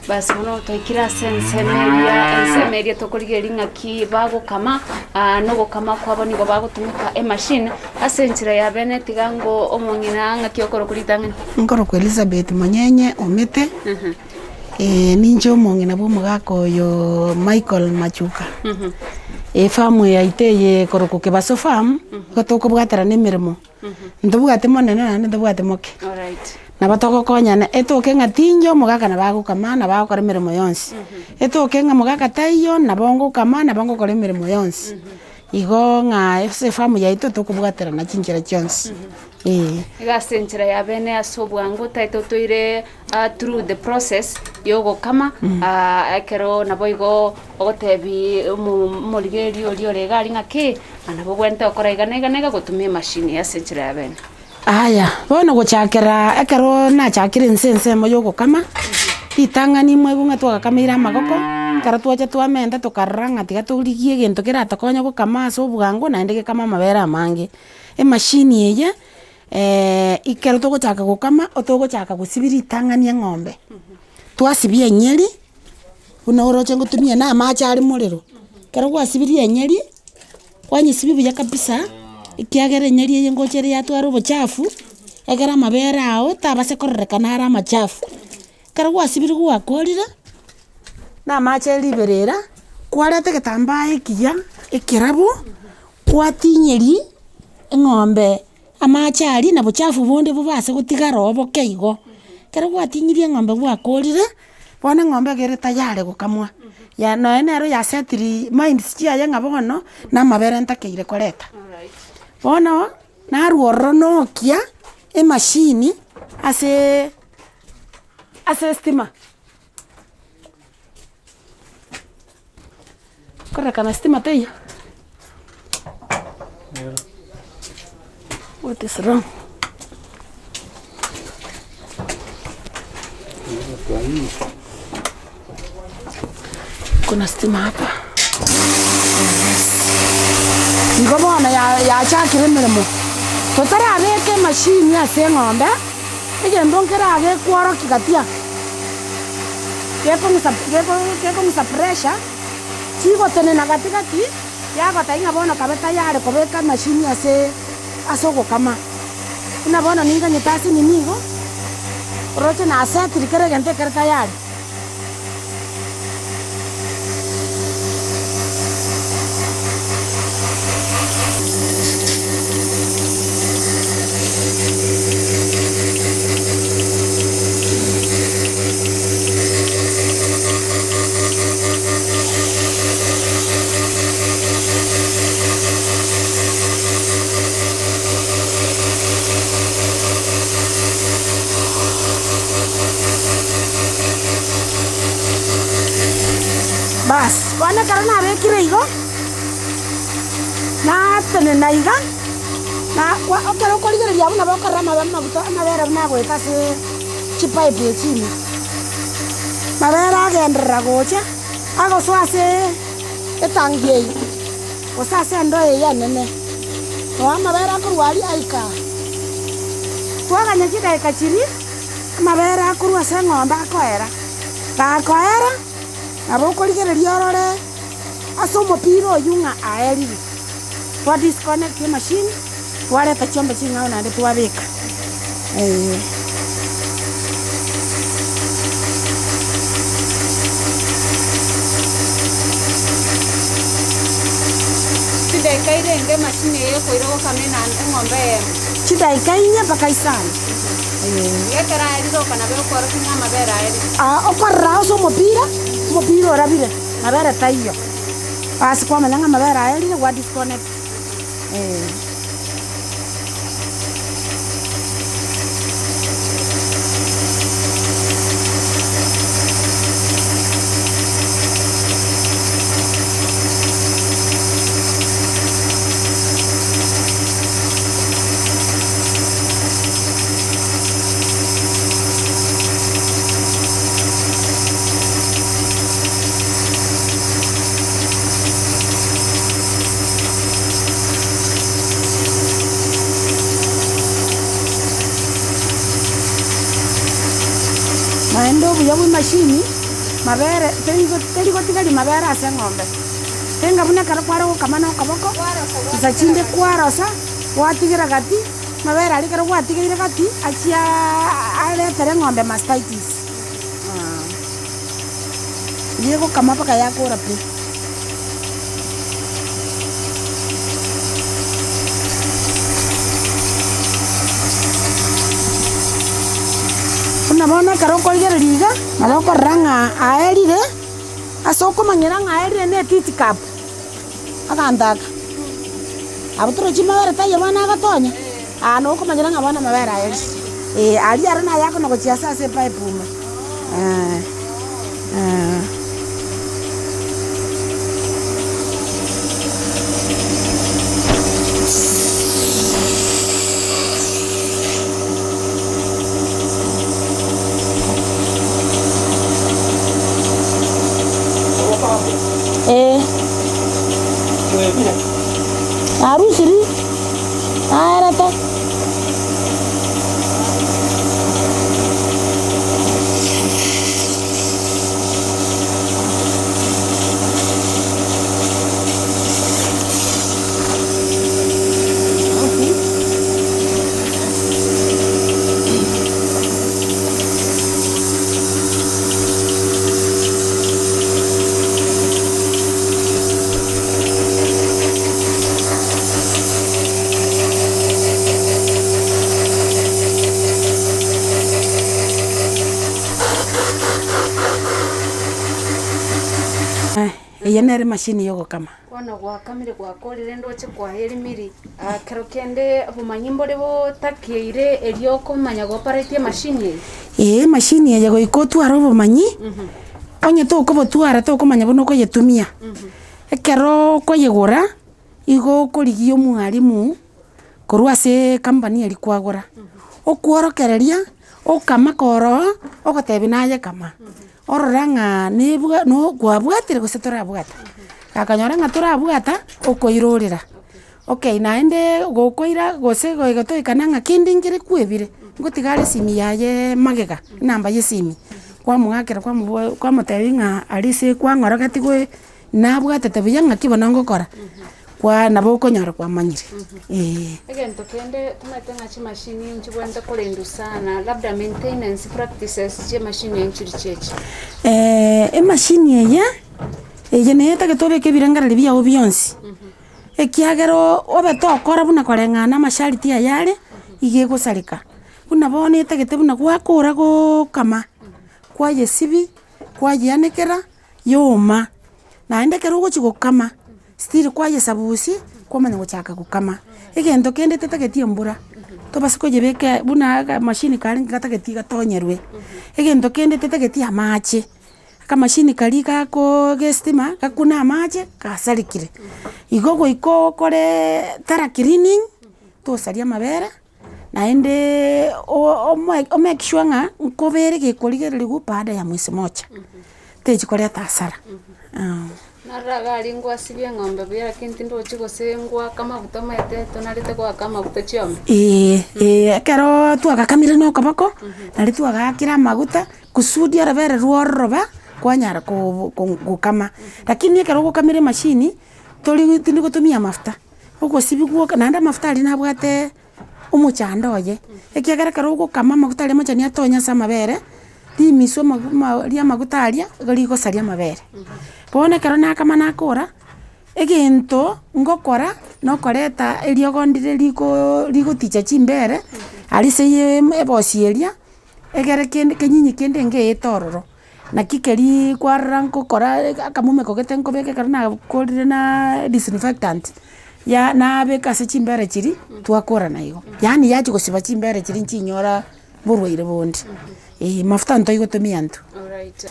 Basi bono twaikire ase ensemo eria, ensemo eria tokorigereria ng'aki bagokama, na ogokama kwabo nigo bagotumeka emachine ase enchera ya bene tiga ngo omong'ina ng'aki okorokwa ritang'ani. Nkorokwa Elizabeth Monyenye Omete, ninche omong'ina bwa omogaka oyo Michael Machuka. Efarm yaito eye ekorokwa Kebaso farm, nigo tokobwaterana emeremo. Ntobwati monene naende ntobwati moke. Nabo togokonyana, etoke ng'a tinche omogaka nabo agokama, nabo agokora emeremo yonsi. Etoke ng'a mogaka taiyo, nabo ngokama, nabo ngokora emeremo yonsi. Igo ng'a ase efamu yaito tokobwaterana chinchera chionsi, eh. Iga ase enchera ya bene ase obwango taete otoire through the process ya ogokama, ekero naboigo ogotebi omo omorigereria oria ore iga aria ng'aki, nabo obwenerete gokora iga na iga na iga gotumia emachine ase enchera ya bene. Aya, bono gochakera ekero nachakire inse ensemo ya ogokama, ritang'ani mwaigwa ng'a twagakameire amagoko, ekero twacha twamenta tokarora ng'a tiga torigie egento keratokonye gokama ase obwango naende gekame amabere amange. Emashini eye, ekero togochaka gokama, otogochaka gosibia ritang'ani eng'ombe, twasibia enyeri, buna oroche ngotumia na amache are morero, ekero gwasibirie enyeri, kwanyesibia buya kabisa, ekiagera enyeri eye ngocha ere yatwara obochafu, ekero amabere ao tabasa kororekana are amachafu. Ekero gwasibirie gwakorire, na amache riberera, kwareta egetambaa ekiya, ekerabu, kwatinyeria eng'ombe amache aria na bochafu bonde bobase gotigara oo boke igo. Ekero gwatinyirie eng'ombe gwakorire, bono eng'ombe iga ere tayari gokamwa, ya nonya nero yasetiri minds chiaye ng'a bono, na amabere ntakeire koreta. Bono, narwa ororo nokia emashini aseee ase estima. Kororekana stima teiyo. What is wrong? Kuna stima hapa. Igo bono ya- yachakire emeremo, totarabeka emashini ase eng'ombe, egento nkeragekworokia gati aa. Gekong'usa geko gekong'usa pressure, chigotenena gati gati, yagotebia ng'a bono kabe tayari kobeka emachine ase ase ogokama. Buna bono ninganyete ase nini igo, oroche nasetiri kera egento ekere tayari. Baas, bono ekero nabekire igo, natenena iga, na kwa ekero okorigereria abwo nabo okorora amabe amaguta amabere buna agoeta ase chipipe echi ime. Mabere agenderera gocha, agosoa ase etangi eye, gose ase endoo eye enene, noo amabere akorwa aria aika aa. Twaganya chidakika chiria, amabere akorwa ase eng'ombe akoera, gakoera, nabo okorigereria orore ase omopira oywo ng'a aerire, twa disconnect emachine, twareta chiombe ching'ao naende twabeka, eh. Chidaeka irenge emachine eye ekoira gokama eng'ombe eyemo? Chidaeka inye mpaka isano, eh. Iga ekero aerire oka nabo ekworokia ng'a amabere aerire. Aa okorora ase omopira, omopira orabire, mabere taiyo. Ase kwamanya ng'a amabere aerire gwa disconnect, eh. Naende obuya bw'emashini. Mabere terigo terigotigaria mabere ase eng'ombe. Tenga buna ekero kware gokama na okoboko, chinsa chinde kwarosa, gwatigera gati, mabere aria ekero gwatigeire gati, achiaaa aretere eng'ombe mastitis. Eyio egokama mpaka yakora pi. Buna bono ekero okorigereria iga, nabo okorora ng'a aerire, ase okomanyera ng'a aerire na etiti cup, aganto aka, abwo torochi mabere taiyo bono agotonya, aa nabo okomanyera ng'a bono amabere aerire, eh, aria aro naye akona gochia ase ase epipe ime, eh, eh. Eh. Narusiri, naerete. Eye nere emashini ya ogokama. Bono gwakamire gwakorire ndoche kwaerimiri, kero kende obomanyi mbore botakeire erio okomanya gopareti emashini eye? Eeh emashini eye goika otware obomanyi, onye tokobotwara tokomanya buna okoyetumia, ekero okoyegora, igo okorigia omwalimu korwa ase ecompany eria kwagora, okworokereria, okamaka oroo, ogotebi naye kama. Orora ng'a nibwa no kwabwatire gose torabwata, gakonyora ng'a torabwata, okoirorera. Okay naende gokoira gose goika toikana ng'a kende nkere kwebire, ngotiga are esimi yayeee magega, enamba ya esimi, kwamoakera kwamobo kwamotebia ng'a aria ase kwang'orogetie goe nabwatete buya ng'aki bono ngokora, kwa nabo okonyora kwamanyire, eh. Egento kende tomanyete ng'a chimashini nchibwenerete korendwa sana, labda maintenance practices chia emashini eye nchiri chiachi. Emashini eye, eye neye etagete obeke ebirengererio biago bionsi, ekiagera obe tokora buna koreng'ana na amasharti aya are, iga egosareka. Buna bono etagete buna gwakora gookama, kwayesibia, kwayeanekera. Yoma, naende ekero ogochia gokama, still kwayesabusia, kwamanya gochaka gokama. Egento kende tetageti embura, tobasa koyebeka buna akamashini karia gatageti gatonyerwe. Egento kende tetageti amache, akamashini karia gakoo ga estima, gakune amache, gasarekire. Igo goika okoreee thorough cleaning, tosaria amabere. Naendeee o make sure ng'a nkobere gekorigereriwa baada ya mwezi moja, techi koreta hasara. Narora iga aria ngwasibia eng'ombe buya lakini tindochi gose ngwaka amaguta omanyete tonarete goaka amaguta chiombe. Eeh eh, ekeroo twagakamire na okoboko, naria twagaakire amaguta, kusudi orobere rwororoba, kwanyara ko gokama. Lakini ekero ogokamera emashini, tori tindi gotumia amafuta. Ogosibigwa gwoka naende amafuta aria nabwate omochando oye, ekiagera ekero ogokama amaguta aria amachani atonye ase amabere, rimisu amagu ma ria amaguta aria, igo rigosaria amabere. Bono ekero nakama nakora, egento ngokora, nokoreta eriogo ndire rikoooo rigoticha chimbere, aria ase ye ebosi eria, egere kende kenyinyi kende ngeete ororo. Naki keriii kwarora nkokora akamumeko gete nkobeka ekero nakorire naaa disinfectant, ya nabeka ase chimbere chiria, twakorana igo. Yaani yachia gosiba chimbere chiria nchinyora borwaire bonde, eh, mafuta ntoigotumia intwe. Alright.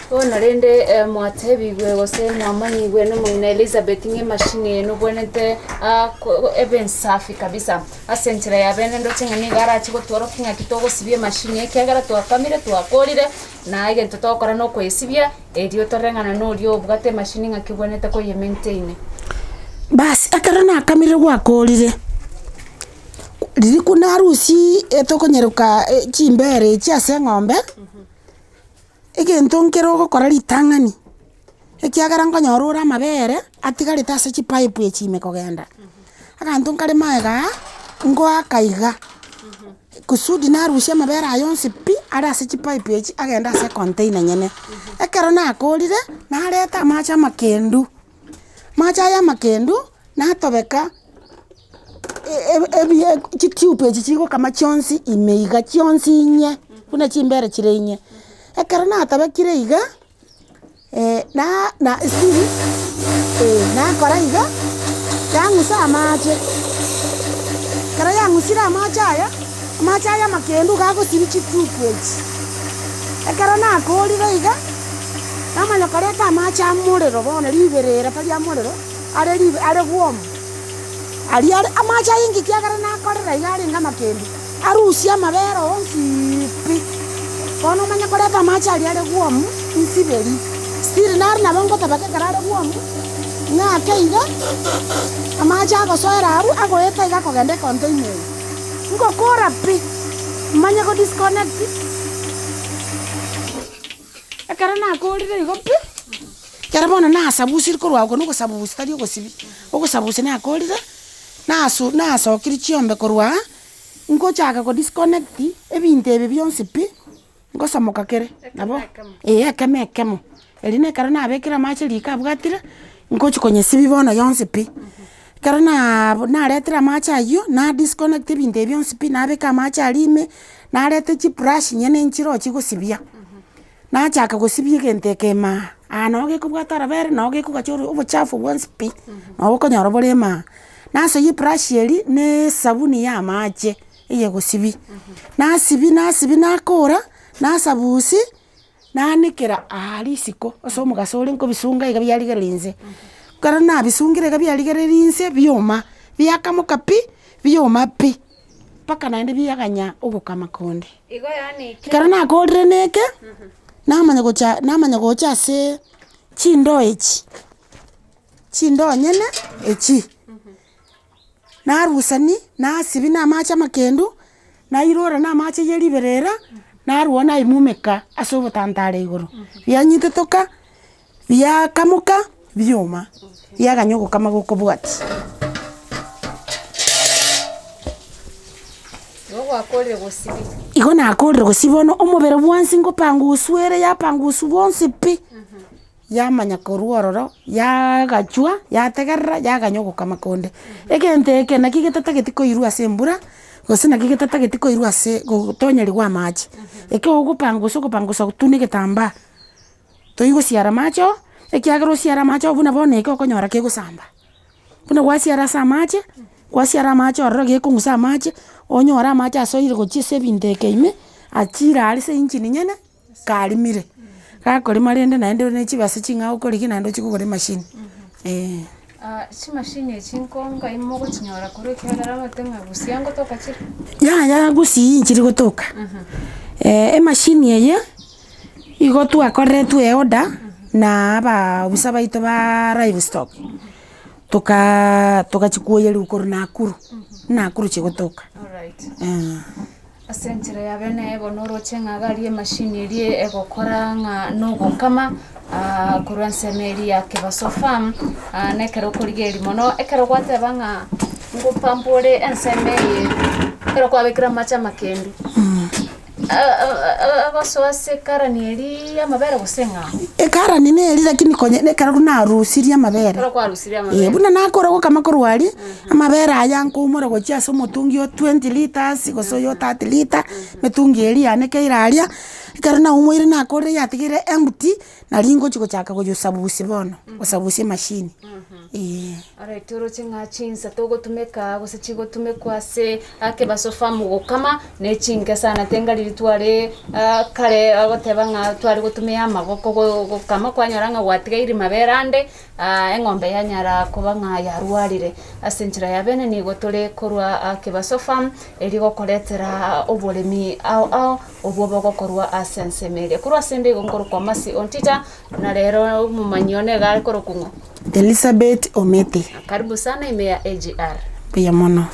Bono rende eh, mwatebigwe gose mwamanyigwe na omong'ina Elizabeth ng'a emashini eye nobwenerete ah, ko- ebe ensafi kabisa. Ase enchera ya bene ndoche ng'a nigo arache gotworokia ng'aki togosibia emashini ekiagera twakamire twakorire, na egento togokora na okoyesibia, erio toreng'ana na oria obwate emashini ng'aki obwenerete koye maintain. Basi ekero nakamire gwakorire, riria narusiii etokonyeroka chimbere echi ase eng'ombe. Egento nkere ogokora ritang'ani, ekiagera nkonyora ore amabere atigarete ase chipipe echi ime kogenda, abanto nkare magega aa, ngoaka iga, kusudi narusia amabere aya onsi pi, are ase chipipe echi agende ase econtainer enyene. Ekero nakorire, nareta amache amakendu, amache aya amakendu, natobeka chitube echi chigokama chionsi ime iga chionsi inye, buna chimbere chire inye. Ekero natobekire iga, na still nakora iga, yang'usa amache, ekero yang'usire amache aya, amache aya amakendu iga agosibia chitube echi. Ekero nakorire iga, namanya koreta amache a morero bono riberera tari amorero, are ribe are warm, aria are amache aye inki kiagera nakorera iga arenge amakendu, arusie amabere onsi pi. Bono omanye koreta amache aria are warm, nsiberi, still naro nabo ngotobeka ekero are warm, ng'ake iga, amache agosoera abwo, agoeta iga akogenda econtainer eye. Ngokora pi, manye go disconnect. Ekero nakorire igo pi, ekero bono nasabusire korwa oko na ogosabusia tari ogosibia, ogosabusia nakorire, nasu nasokirie chiombe korwa aa, ngochaka ko disconnect ebinto ebi bionsi pi, ngosomoka kere, nabo eh ekemo ekemo, erio na ekero nabekire amache riko abwatire, ngochi konyesibia bono yonsi pi. Ekero naaa naretire amache aywo, na disconnect ebinto ebi bionsi pi, nabeka amache aria ime, narete chibrush nyene nchire chigosibia, nachaka gosibia egento eke imaa, aa nabo gekobwata orobere nabo gekogacha oro obochafu bwonsi pi, nabo okonyora bore imaa. Nasoyia ebrush eria na esabuni ya amache eyegosibia, nasibia nasibia nakora, nasabusia. Naanekera aa risiko ase omogaso ore nkobisunga iga biarigereria inse, ekero nabisungire iga biarigereria inse bioma, biakamoka pi, bioma pi, mpaka naende biaganya ogokama konde. Igo yaani Ekero nakorire na eke, namanya gocha namanya gocha ase chindoo echi, chindoo nyene echi. Narusani, nasibia na amache amakendu, nairora na amache ye riberera, narwa naimumeka ase obotantare igoro, bianyitetoka, biakamoka, bioma, biaganya ogokama gokobwatia. Igo gwakorire gosibia. Igo nakorire gosibia bono omobere bwansi ngopanguswa ere yapanguswa bwonsi pi. Yamanya korwa ororo, yagachwa, yategerera, yaganya ogokama konde. Egento eke naki getatageti koirwa ase embura, gose naki getatageti koirwa ase gotonyerigwa amache. Eke ogopangusa ogopangusa gotuna na egetambaa, toigosiara amache oo, ekiagera osiare amache oo buna bono eke okonyora kegosamba. Buna gwasiara ase amache, gwasiara amache ororo gekong'usa amache, onyore amache asoire gochia ase ebinto eke ime, achire aria ase engine nyene. Karimire, gakorima rende naende ore ne chibesa ching'ao okorigia naende ochie kogora emashini, eh. Chimashini echi nkonga imogochinyora korwa ekiagera omanyete ng'a gusii ngotoka chire? Yaya gusii nchiri gotoka, emashini eye, igo twakoreretwe eorder na abaofisa baito ba livestock, tokaaa togachikoyeriwa korwa Nakuru, Nakuru chigotoka, Alright. eh. Ase enchera ya bene bono oroche ng'a gari emashini eria egokora ng'a nogokama korwa ensemo eria ya Kebaso farm, na ekero okorigereria mono ekero gwateba ng'a ngopampa ore ensemo eye, ekero kwabekire amache amakendu, agosoa ase ekarani eria ya amabere gose ng'a? Ekarani neri lakini konya ekero narusirie amabere. Ekero kwarusirie amabere. Eh, buna nakora ogokama korwa aria, amabere aya nkoumora gochia ase omotungi o twenty litres, gose oyo o thirty litre, emetungi eria yane keire aria, ekero naumoire nakorire yatigaire empty, nari ngochi gochaka koyosabusia bono, gosabusia emashini, eh. Alright, oroche ng'a chinsa togotumeka gose chigotumekwa ase ekebaso farm gokama, ne chinke sana tenga riria tware kare ogoteba ng'a tware gotumia amagoko go gokama kwanyora ng'a gwatigaire mabere ande, eng'ombe yanyara koba ng'a yarwarire. Ase enchera ya bene nigo tore korwa kebaso farm, erio gokoretera oboremi ao ao, obwo bogokorwa ase ensemo eria. Korwa ase ende igo nkorokwa Mercy Ontita, na rero omomanyi one iga are korokwa ng'o? Elizabeth Omete. Karibu sana ime ya AGR. Mbuya mono.